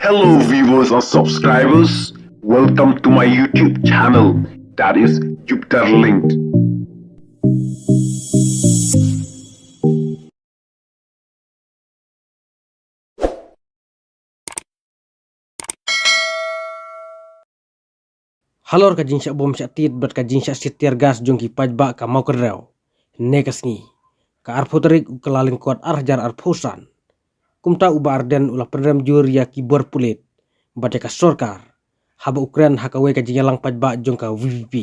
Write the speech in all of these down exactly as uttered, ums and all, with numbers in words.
Hello viewers and subscribers, welcome to my YouTube channel, that is Jupiter Linked. Halor ka jingshah bom shah tied bad ka jingshah siat tear gas jong ki paidbah ka Mawkynrew hynne ka sngi, ka arphew tarik u Kyllalyngkot ar hajar arphew san. Kumta u Bah Ardent u la pynrem jur ïa ki bor pulit bad ïa ka sorkar haba u kren ha kawei ka jingïalang paidbah jong ka V P P.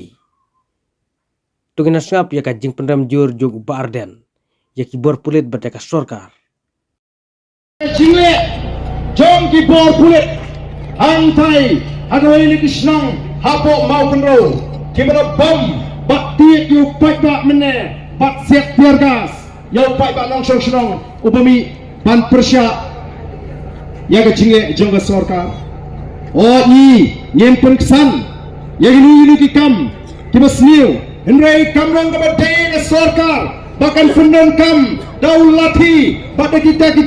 To ngin ïa sngap ïa ka jingpynrem jur jong u Bah Ardent ïa ki bor pulit bad ïa ka sorkar. Jingleh jong ki bor pulit hangtai ha kawei na ki shnong hapoh Mawkynrew, kiba la bom bad tied ïa u paidbah mynne bad siat tear gas ïa u paidbah nongshong shnong uba mih ban pyrshah ïa ka jingleh jong ka sorkar. O ngi ngim pynksan ïa kino kino ki kam kiba sniew, hynrei kam long kaba dei ka sorkar ba kan pyndonkam da u lathi bad da kita ki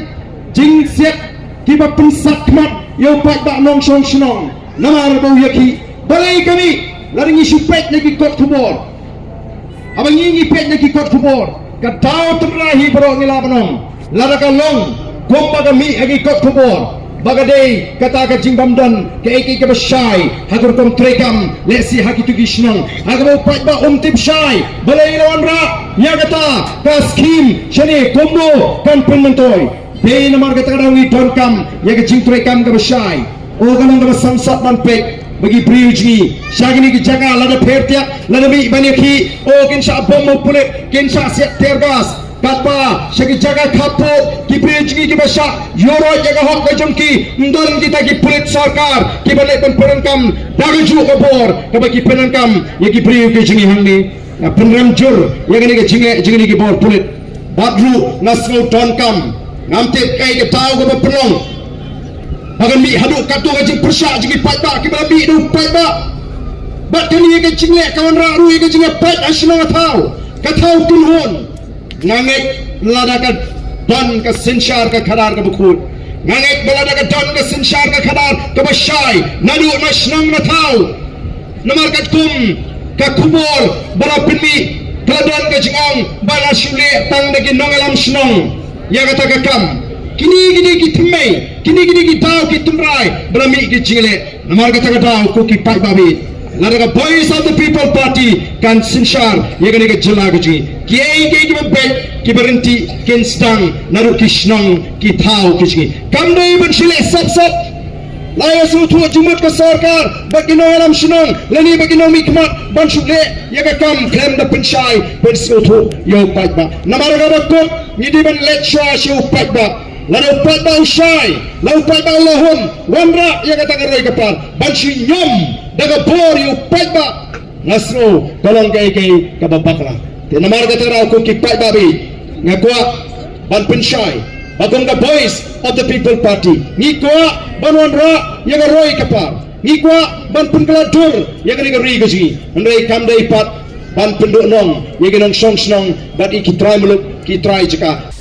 jingsiat kiba pynsat khmat ïa u paidbah nongshong shnong. Namar ba u ïa ki balei kami lada ngi shu peit na ki kot khubor. Haba ngi ngi peit na ki kot khubor, ka daw tynrai hi baroh ngi lah ban ong, lada ka long kumba ka mih ha ki kot khubor ba ka dei kata ka jingbym don kaei kaei kaba shai ha ka rukom treikam, lehse ha kito ki shnong ha kaba u paidbah um tip shai balei la wanrah ïa kata ka skhim shane, kumno kan pynmyntoi. Dei namar kata ka daw ngi donkam ïa ka jingtreikam kaba shai. O ka long kaba sangsot ban peit ba ki briew jong ngi sha kine ki jaka, lada pher tiak, lada mih ban ïakhih, o kin shah bom u pulit, kin shah siat tear gas. Katba sha ki jaka khappud ki briew jong ngi kiba shah ïuhroit ïa ka hok ka jong ki, ym don kita ki pulit sorkar kiba leh ban pyndonkam da kajuh ka bor kaba ki pyndonkam ïa ki briew ki jong ngi hangne. Nga pynrem jur ïa kane ka jingleh jong kine ki bor pulit. Bad ruh nga sngewdonkam, ngam tip kaei ka daw kaba pynlong ba kan mih haduh katto ka jingpyrshah jong ki paidbah kiba la mih da u paidbah. Bad kane ka jingleh ka wanrah ruh ïa ka jingïapait ha shnong ha thaw, ka thaw kynhun. Nga ngeit lada ka don ka synshar ka khadar kaba khuid, nga ngeit ba lada ka don ka synshar ka khadar kaba shai naduh na shnong na thaw. Namar katkum ka khubor ba la pynmih, ka la don ka jingong ba la shu leh tang da ki nongïalam shnong ïa kata ka kam. Kine kine ki thymmei, kine kine ki daw ki tynrai ba la mih ki jingleh. Namar kata ka daw ko ki paidbah baieit, lada ka Voice of the People Party kan synshar ïa kane ka jylla ka jong ngi, kiei kiei kiba beit kiba ryntih kin sdang naduh ki shnong ki thaw ki jong ngi. Kam dei ban shu leh sop sop. La ïa sngewthuh jingmut ka sorkar bad ki nongïalam shnong lane bad ki nongmihkhmat ban shu leh ïa ka kam khlem da pynshai ban sngewthuh ïa u paidbah. Namar kaba kut ngi dei ban leit shuwa sha u paidbah. Lada u paidbah u shai, lada u paidbah u la hun, wanrah ïa kata ka roi ka par ban shu ñiom da ka bor ïa u paidbah. Nga sngew ka long kaei kaei kaba bakla. Te namar kata ruh ko ki paidbah baieit, nga kwah ban pynshai ba kum ka Voice of the People Party ngi kwah ban wanrah ïa ka roi ka par, ngi kwah ban pynkylla dur ïa kane ka ri ka jong ngi. Hynrei kam dei pat ban pynduh nong ïa ki nongshong shnong bad ïa ki trai muluk ki trai jaka.